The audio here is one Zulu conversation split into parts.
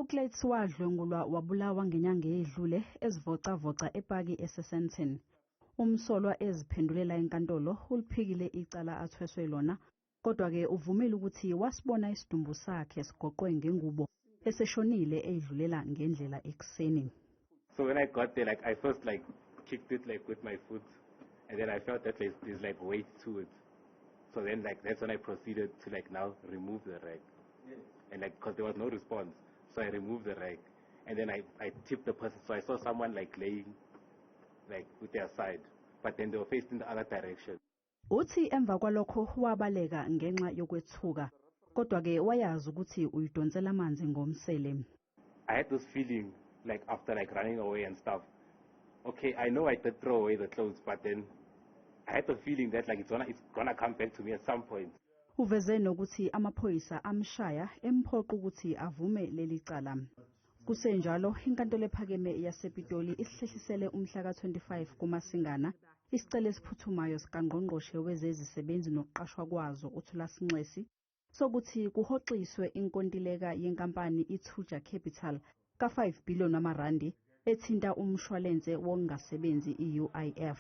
UKluyts wadlwengulwa wabulawa ngenyanga eyedlule ezivocavoca epaki eseSandton. Umsolwa eziphendulela enkantolo uliphikile icala athweswe lona, kodwa-ke uvumile ukuthi wasibona isidumbu sakhe sigoqwe ngengubo eseshonile eyidlulela ngendlela ekuseni. So when I got there, like, I first, like, kicked it, like, with my foot, and then I felt that there's like weight to it. So then, like, that's when I proceeded to, like, now remove the rag. And, like, because there was no response, so I removed the rag, and then I tipped the person. So I saw someone, like, laying, like, with their side, but then they were facing the other direction. Uthi emva kwalokho wabaleka ngenxa yokwethuka, kodwa-ke wayazi ukuthi uyidonsela amanzi ngomsele. I had this feeling, like, after, like, running away and stuff. Okay, I know I did throw away the clothes, but then I had the feeling that, like, it's gonna come back to me at some point. Uveze nokuthi amaphoyisa amshaya emphoqa ukuthi avume leli cala. Kusenjalo, inkantolo ephakeme yasePitoli isihlehlisele umhla ka-25 kuMasingana isicelo esiphuthumayo sikangqongqoshe wezezisebenzi nokuqashwa kwazo uThulas Nxesi sokuthi kuhoxiswe inkontileka yenkampani iThuja Capital ka-5 billion wamarandi ethinta umshwalense wokungasebenzi i-UIF.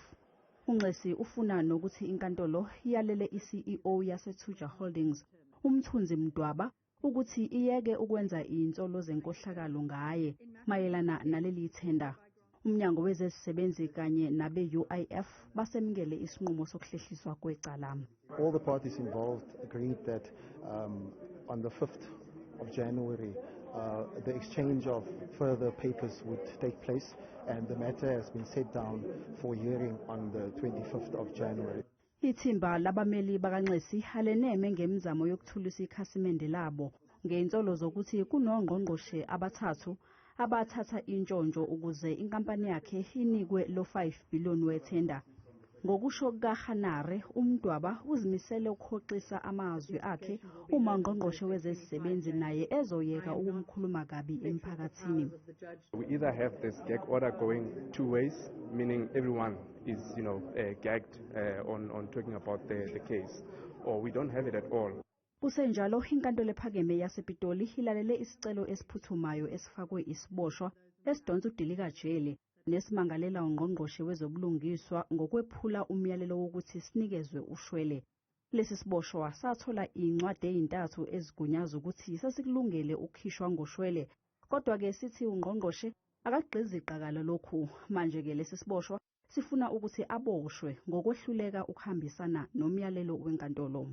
UNxesi ufuna nokuthi inkantolo iyalele i-CEO yaseThuja Holdings uMthunzi Mdwaba ukuthi iyeke ukwenza izinsolo zenkohlakalo ngaye mayelana naleli thenda. Umnyango wezezisebenzi kanye nabe-UIF basemukele isinqumo sokuhlehliswa kwecala. All the parties involved agreed that on the 5th of January, the exchange of further papers would take place, and the matter has been set down for hearing on the 25th of January. Ithimba labameli bakaNxesi aleneme ngemizamo yokuthulisa ikhasimende labo ngezinsolo zokuthi kunongqongqoshe abathathu abathatha intshontsho ukuze inkampani yakhe inikwe lo 5 billion wethenda. Ngokusho kukaHanare, uMdwaba uzimisele ukuhoxisa amazwi akhe uma ungqongqoshe wezezisebenzi naye ezoyeka ukumkhuluma kabi emphakathini. We either have this gag order going two ways, meaning everyone is gagged on talking about the case, or we don't have it at all. Kusenjalo, inkantolo ephakeme yasePitoli ilalele isicelo esiphuthumayo esifakwe isiboshwa esidonsa udilikajele nesimangalela ungqongqoshe wezobulungiswa ngokwephula umyalelo wokuthi sinikezwe ushwele. Lesi siboshwa sathola incwadi ezintathu ezigunyaza ukuthi sesikulungele ukukhishwa ngoshwele, kodwa-ke sithi ungqongqoshe akagqizi qakala lokhu. Manje-ke lesi siboshwa sifuna ukuthi aboshwe ngokwehluleka ukuhambisana nomyalelo wenkantolo.